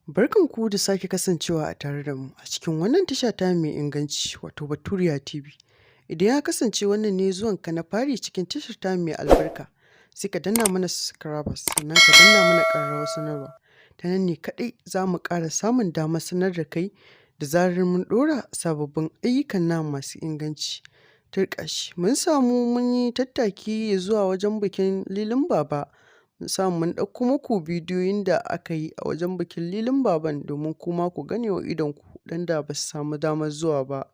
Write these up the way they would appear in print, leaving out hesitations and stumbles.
Barkanku da sake kasancewa a tare da mu a cikin wannan tasha tamu mai inganci, wato Baturiya TV. Idan ya kasance wannan ne zuwanka na fari cikin tashar tamu mai albarka, sai ka danna mana subscribers, sannan ka danna mana ƙararrawar sanarwa. Ta nan ne kaɗai za mu ƙara samun damar sanar da kai da zarar mun ɗora sababbin ayyukan namu masu inganci. Turƙashi, mun samu mun yi tattaki zuwa wajen bikin Lilin Baba. Mun samu mun ɗauko muku bidiyoyin da aka yi a wajen bikin Lilin Baban domin kuma ku gane wa idonku, waɗanda ba su samu damar zuwa ba,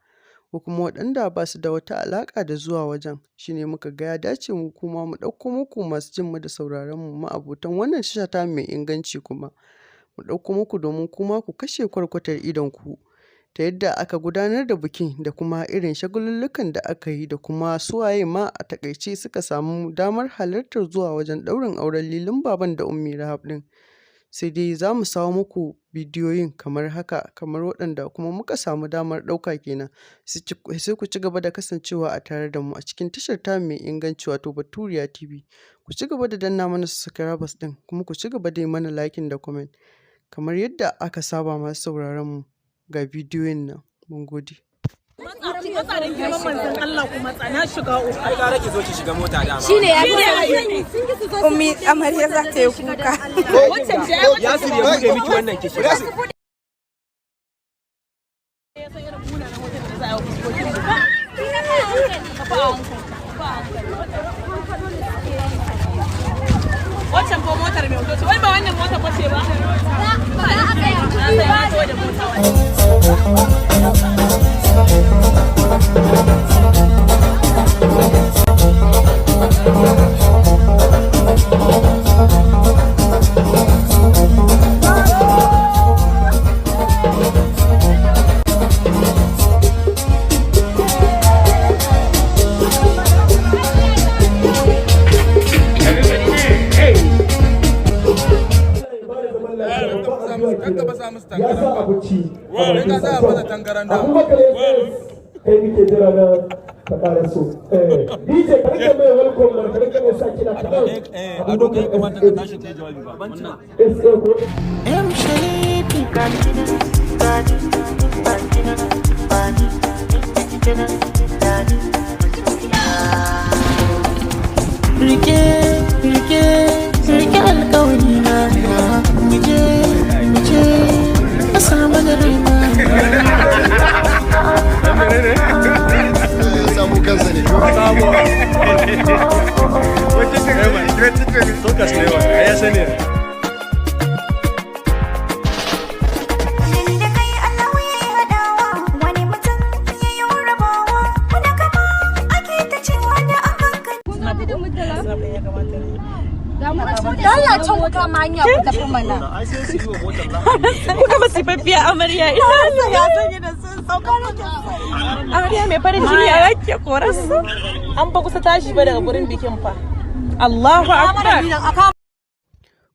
ko kuma waɗanda ba su da wata alaƙa da zuwa wajen. Shi ne muka ga ya dace mu kuma mu ɗauko muku, masu jin mu da sauraron mu, ma'abotan wannan tasha tamu mai inganci, kuma mu ɗauko muku domin kuma ku kashe kwarkwatar idonku ta yadda aka gudanar da bikin da kuma irin shagulullukan da aka yi, da kuma su waye ma a taƙaice suka samu damar halartar zuwa wajen ɗaurin auren Lilin Baban da Ummi Rahab ɗin. Sai dai za mu sawo muku bidiyoyin kamar haka, kamar waɗanda kuma muka samu damar ɗauka kenan. Sai ku ci gaba da kasancewa a tare da mu a cikin tashar tamu mai inganci, wato Baturiya TV. Ku ci gaba da danna mana subscribers ɗin, kuma ku ci gaba da yi mana liking da comment kamar yadda aka saba. Masu sauraron mu, ga bidiyoyin nan, mun gode. Matsa don girman manzon Allah ku matsa, na shiga uku. Ai gara ki zo ki shiga mota dama. Shine ya fi. Ummi amarya za ta yi kuka. Wancan ce ai wancan. Yasir ya buɗe miki wannan, ki shiga. Ya san irin munanan hoton da za a yi fuskokin. Ka fa a hankali, ka fa a hankali. Wancan ko motar mai hoto ce, wai ba wannan motar ba ce ba? Na san ya zo da mota wannan. Ya sa abinci a bakin sa. Abubakar ya kai muke jira na ka ƙara so. DJ, ka rika mai welcome man, ka rika mai sa kina kaɗan. Ado, kai kamata ka tashi kai jawabi ba. SA ko. M Sharifi. Rike, rike, rike alkawari na, muje, muje, a samu da raina. Ya samu kansa ne. Ni da kai Allah ya yi haɗawa, wani mutum ya yi rabawa, wani kama ake ta cewa da an kanka. Dalla can ku kama hanya ku tafi mana. Kuka masifaffiya amarya ina. Ya sanya da sun sauka. Amarya mai farin jini a rake korarsu. An fa kusa tashi ba daga gurin bikin fa. Allahu Akbar.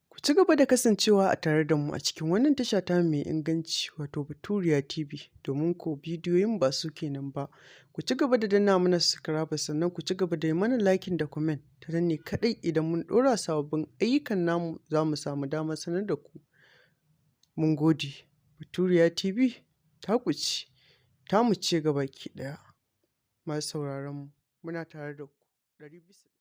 Ku ci gaba da kasancewa a tare da mu a cikin wannan tasha tamu mai inganci, wato Baturiya TV, domin ko bidiyoyin ba su kenan ba. Ku ci gaba da danna mana subscribe, sannan ku ci gaba da yi mana liking da comment. Ta nan ne kaɗai idan mun ɗora sababbin ayyukan namu za mu samu damar sanar da ku. Mun gode. Baturiya TV taku ce, tamu ce gabaki ɗaya. Masu sauraron mu, muna tare da ku 100%.